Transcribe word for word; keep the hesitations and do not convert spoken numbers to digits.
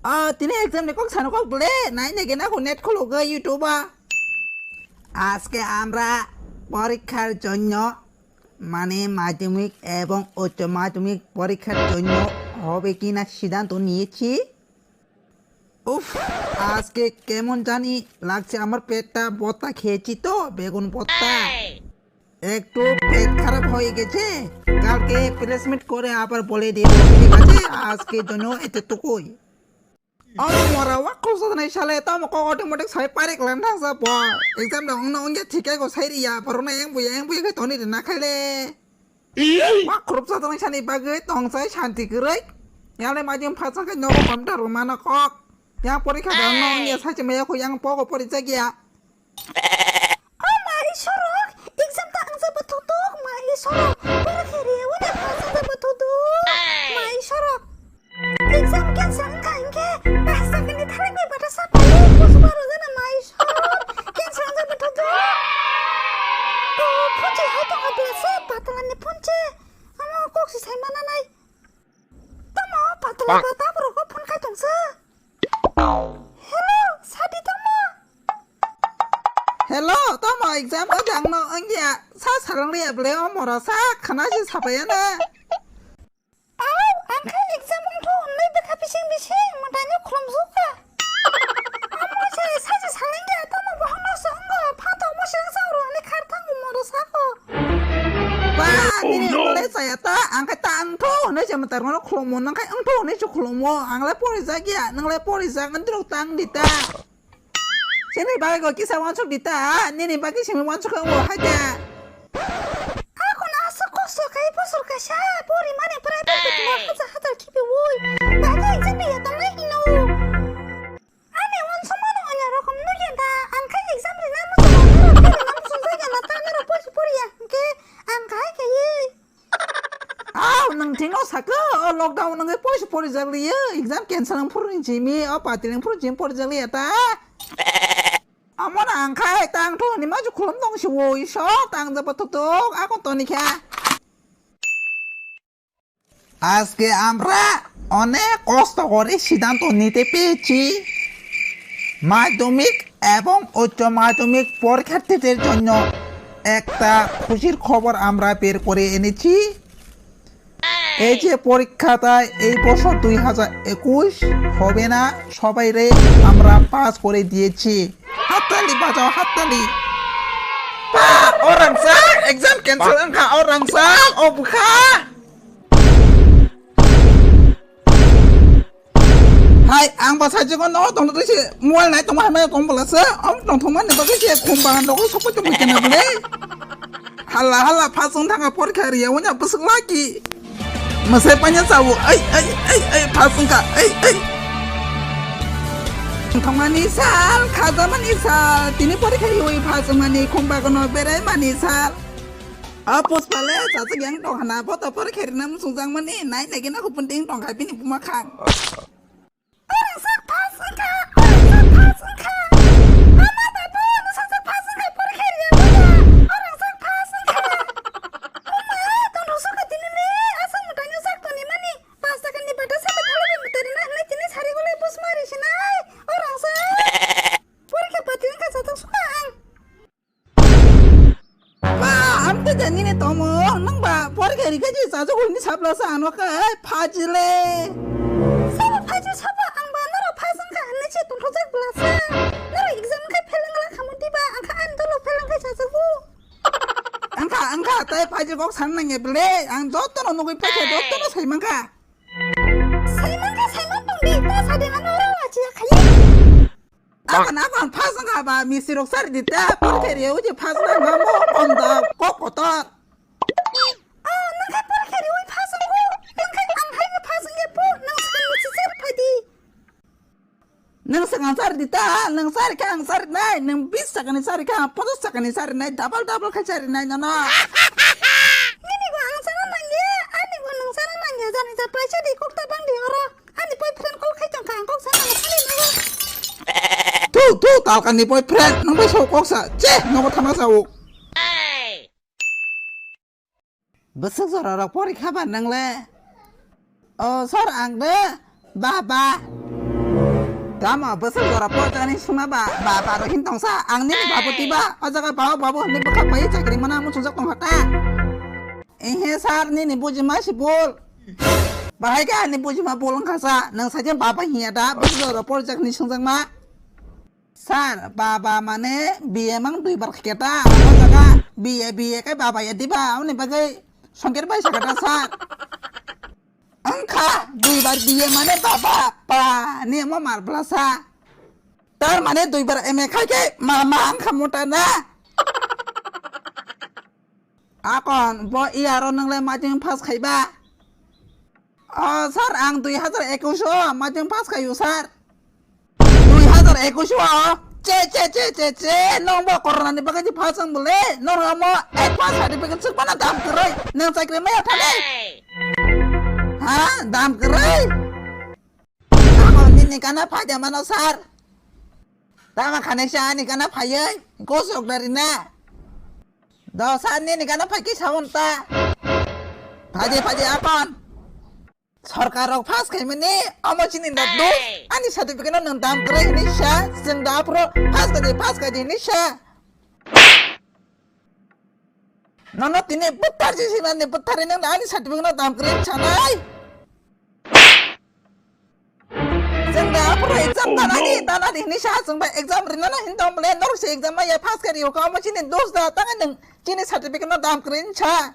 ও, tini exam ni kok sano kok bole, nai nai gena ko net khulugwi YouTube o. আজকে আমরা পরীক্ষার জন্য, মানে মাধ্যমিক এবং উচ্চ মাধ্যমিক পরীক্ষার জন্য হবে কিনা সিদ্ধান্ত নিয়েছি। উফ, আজকে কেমন জানি লাগছে, আমার পেটটা ভর্তা খেয়েছি তো, বেগুন ভর্তা। একটু পেট খারাপ হয়ে গেছে, কালকে প্লেসমেন্ট করে আবার বলে দেবো, ঠিক আছে? আজকের জন্য এতটুকুই। Amo mora wa khulsa nai sale, tamo kok otomatik sai pare klan thangsa bo. Exam da ongna ongya thikai ko sai riya, borokno eng buya eng buya khai toni rina khaile. Wa khurupsa tong sani bagwi tong sai shanti kwrwi. Yale majim phasa khai nogo komta ruma no kok. Yang porikha da ongna ongya sai chimaya ko yang pogo pori jagya. O ma Isorok, exam ta ang jaba thuduk, ma Isorok, pora khe re, wala phasa jaba thuduk, ma Isorok. Exam cancel wngkha hinkhe, bahasa kani thalai bai bata sa pai, bus baro jana ma Isorok, cancel ang jaba thuduk. O, phunche hai tong abla se, patala ni phunche. Amo kok si sai mana nai. Tamo patala bata borok phone khai tong sa. Hello, sadi tamo. Hello, tamo exam o jang no wngya. Sa sarang liya ble o mora sa khana si sapaya na. Au, ang khai exam wngthu hwnwi bwkha bising bising mwtaino khulumsukha. Amo se sachi salengya tamo bohong no songo phanto mo seng sa ro ani khar thango moro sako. Ba, nini le saya ta, ang khai ta wngthu hwnwi se mwtai no khulumo, nang khai wngthu hwnwi se khulumo, ang le pori jak ya, nang le pori jak, nang dirok tang di ta. Sini bagwi go kisa wansuk di ta, nini bagwi simi wansuk khe o hai ta. Akon asa kosto kai bosor kaisa pori mani private bituma hajar hajar khibi ui. Bagwi exam ya tongnai hino. Ani uansukmano onya rokom nukya da, ang khai exam rina muchung, naro khai rina muchung jagya na ta, naro poisa poriya hinkhe ang khai khai. Au, nang thino saka, o lockdown nang poisa porijak liya, exam cancel ang phuru ni jimi, o pati nang phuru jim porijak liya ta. Amo na ang khai tang thu ni maju khulum tong si wo iso, tang jaba thuk thuk, ako toni kha. আজকে আমরা অনেক কষ্ট করে সিদ্ধান্ত নিতে পেরেছি। মাধ্যমিক এবং উচ্চ মাধ্যমিক পরীক্ষার্থীদের জন্য একটা খুশির খবর আমরা বের করে এনেছি। এই যে পরীক্ষাটা এই বছর দুই হাজার একুশ হবে না, সবাইরে আমরা পাস করে দিয়েছি। হাততালি বাজাও, হাততালি। Ba, orang sa, exam cancel wngkha, orang sa, o bwkha. Hai, ang ba sajagw no tongtwi se mobile nai tongma hamya tong bwla se, om tongthokmani bagwi se khum bagan rok sokoi tongwi kena bwle. Hala hala phasung thanga porikha riya wngya bwswk laki. Mwsai panya chawo, ai, ai, ai, ai, phasung kha, ai, ai. Tongthokmani sal, khajamani sal, tini porikha riwi phasungmani khum bagan no berai mani sal. O Puspa le, chachak yang tong hana, photo por kherina muchung jang mani, nai nai gina hupun ting tong khai bini buma khang. Orang sak pas engka, orang sak pas engka. Ama babu, nu sak sak pas engka, por kheria bula. Orang sak pas engka. Uma, tong rusuk ka tini ni, asal mutanyo sak toni mani. Pas takan ni bata sama thali bi mutari na, nai tini sari gulai pus mari sinai. Orang sak. Por khe pati engka chachak suka ang. Ba, ang te jani ne tomo, nang ba, por khe rikha ji, sa jo ni sabla sa ano khe, phajile. Sabo phaji sabo, ang ba noro phajang kha, ne che tong thojak bla sa. Noro exam khe phelang la khamu di ba, ang kha an dolo phelang khe sa jago. Ang kha, ang kha, tai phaji kok san nang ye ble, ang joto no nugui phai khe, joto no sai mang kha. Sai mang kha, sai mang tong di, ta sa de ano ora la chi khaye. Akan akan phasang kha ba misi rok sari di ta por khe riya uji phasang kha mo konda kok kotor. Ah, nang khai por khe riwi phasang ko, nang khai ang hai ni phasang ye po, nang sai misi sari phadi. Nang sang ang sari di ta, nang sari kha ang sari nai, nang bis sakani sari kha, podos sakani sari nai, double double khai sari nai nono. Nini ko ang sana nang ye, ani ko nang sana nang ye, jani ja paisa di kok ta bang di oro. Ani boyfriend call khai tong kha, ang kok sa nang sani nang. Tu, tu, talkani boyfriend, nang bai so kok sa, che, nogo thama sa o. Bwswk jora rok porikha ba nang le? O, sir, ang de, ba, ba. Tamo bwswk jora porjani sima ba, ba, ba, ro hin tongsa, ang nini babu tiba, o jaga babu, babu hinwi bwkha pai chakri mana muchungjak tongkha ta. Ehe sir, nini bujima si bol. Bahai kha ani bujima bol wngkha sa, nang saja baba hiya da, bwswk jora porjakni sungjakma. Sir, baba mane B A mang duibar khe ta, o jaga B A, B A khe baba ya diba, oni bagwi songker bai sakha ta sir. Wngkha duibar B A mane baba, pa, ni mo mar blasa. Tar mane duibar M A khai khe ma, ma wngkha mota na. Akon, bo iyaro nwngle majing pass khaiba? O sir, ang dui hazar ekush o majing pass khaio sir. Dui hazar ekush o? Che, che, che, che, che, nwng bo corona ni bagwi pass wng bole, nwng omo ek pass certificate swk mano dam kwrwi, nwng chakri maya thani? Ha, dam kwrwi? Ako nini kana phaida mano sir. Tama khane sa ani kana phayai, gosok dari na. Do sir nini kana phai ki saun ta. Phaje, phaje akon. Sorkar rok pass khaimani, omo chini da do. Ani certificate no nang dam kwrwi hinwi sa, chwng da aphuru pass kaji, pass kaji hinwi sa. Nono tini bwthar si sinani bwthar rinang ani certificate no dam kwrwi sanai. Chwng da aphuru exam danani, danani hinwi sa chwng bai exam rinana hin dong bole norok se exam ya pass kari o kamo chini dos da tanga nang chini certificate no dam kwrwi sa.